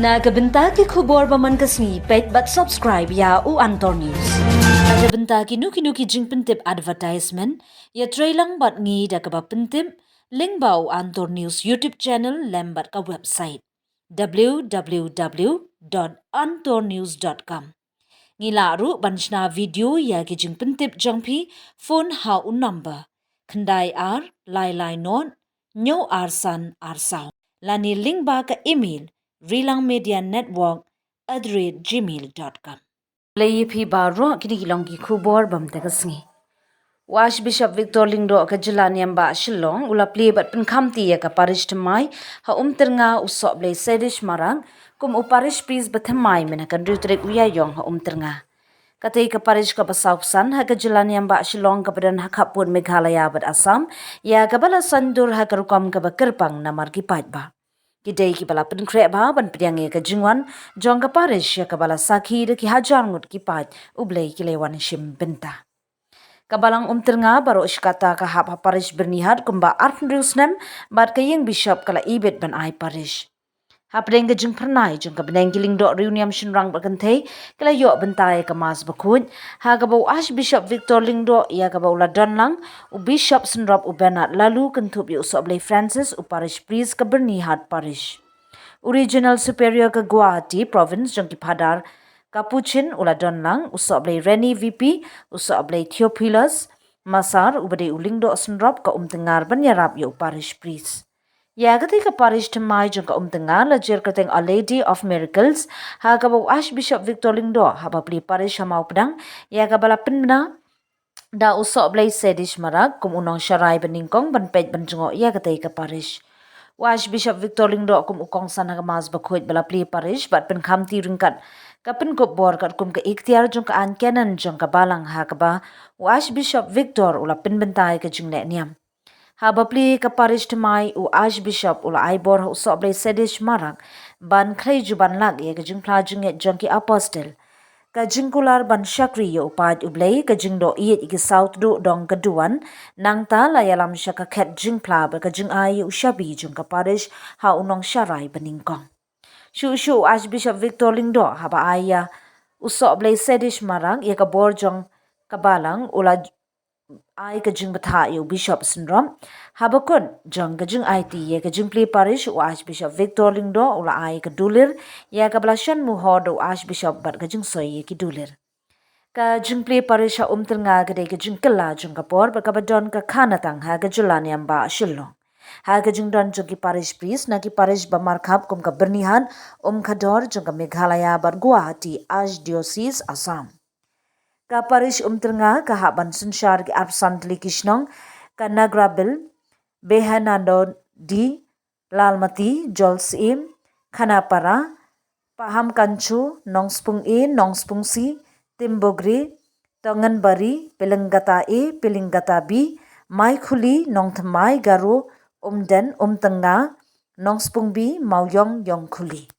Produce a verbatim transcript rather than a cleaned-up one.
Na ka bynta ki khubor ba man ka sngi, peit bad subscribe ïa u Antor News. Na ka bynta kino kino ki jingpyntip advertisement, ïatreilang bad ngi da kaba pyntip lyngba u Antor News YouTube channel lem bad ka website w w w dot antornews dot com. Ngi lah ruh ban shna video ïa ki jingpyntip jong phi, phone ha u number khyndai ar lai lai nod hynñiew ar san ar saw, lane lyngba ka email rilangmedianetwork at the rate gmail dot com. Khublei ïa phi baroh, kine ki long ki khubor ba mynta ka sngi. U Archbishop Victor Lyngdoh ka jylla niam bah Shillong u la plie bad pynkhamti ïa ka parish thymmai ha Umtyrnga, u Sohblei Sedish Marak, kum u parish priest ba thymmai mynhynnin ka hynriew tarik u Ïaïong ha Umtyrnga. Katei ka parish kaba sawphew san ha ka jylla niam bah Shillong kaba don ha khappud Meghalaya bad Assam, ïa kaba la saiñdur ha ka rukom kaba kyrpang namar ki paidbah. Ki dei kiba la pynkhreh bha ban pdiang ïa ka jingwan jong ka parish ïa kaba la sakhi da ki hajar ngut ki paid U Blei ki la wan shim bynta. Ka balang Umtyrnga baroh shi katta ka hap ha parish Byrnihat kumba arphew hynriew snem, bad ka ïing bishop ka la ibit ban ai parish. Hapdeng ka jingphyrnai jong ka bneng, ki lyngdoh riewniam shynrang bad kynthei ki la ïoh bynta ïa ka Mass Bakhuid, ha kaba u Archbishop Victor Lyngdoh ïa kaba u la don lang u Bishop synrop u Bernard Laloo, kynthup ïa u Sohblei Francis, u parish priest ka Byrnihat Parish. U Regional Superior ka Guwahati Province jong ki Phadar Capuchin u la don lang, u Sohblei Rennie V P, u Sohblei Theophilus Masar uba dei u lyngdoh synrop ka Umtyngngar ban ïarap ïa u parish priest. Ïa katei ka parish thymmai jong ka Umtyngngar la jer kyrteng Our Lady of Miracles, ha kaba u Archbishop Victor Lyngdoh haba plie parish ha Mawpdang, ïa kaba la pynbna da u Sohblei Sedish Marak kum u nongsharai banyngkong ban peit ban jngoh ïa katei ka parish. U Archbishop Victor Lyngdoh kum u kongsan ha ka Mass Bakhuid ba la plie parish bad pynkhamti ryngkat ka pynkup bor katkum ka iktiar jong ka aiñ canon jong ka balang, ha kaba u Archbishop Victor u la pynbynta ïa ka jingleh niam. Haba plie ka parish thymmai, u Archbishop u la ai bor ha u Sohblei Sedish Marak ban khlei juban lak ïa ka jingphla jingngeit jong ki apostle, ka jingkular ban shakri ïa u paid U Blei, ka jingdoh ïeit ïa ki saw tduh dong ka duwan, nangta la ïalam sha ka khet jingphla bad ka jingai ïa u shabi jong ka parish ha u nongsharai banyngkong. Shuh shuh u Archbishop Victor Lyngdoh haba ai ïa u Sohblei Sedish Marak ïa ka bor jong ka balang, u la ai ka jingbthah ïa u Bishop synrop. Haba kut jong ka jingaiti ïa ka jingplie parish, u Archbishop Victor Lyngdoh u la ai ka dulir ïa kaba la shon muhor da u Archbishop bad ka jingsoi ïa ki dulir. Ka jingplie parish ha Umtyngnga ka dei ka jingkylla jong ka por bad kaba don ka khanatang ha ka jylla niam bah Shillong. Ha ka jingdon jong ki parish priest na ki parish ba markhap kum ka Byrnihat, Umkhador jong ka Meghalaya bad Guwahati Archdiocese Assam. Ka parish Umtyngnga ka hap ban synshar ki arphew san tylli ki shnong, ka Nagrabil, Behanandodi, Lalmati, Jolsyiem, Khanapara, Pahamkanthu, Nongspung A, Nongspung C, Timbogre, Tongenbari, Pelaigata A, Pelaigata B, Maikhuli, Nongthymmai, Garo, Umden, Umtyngnga, Nongspung B, Mawiong, Iongkhuli.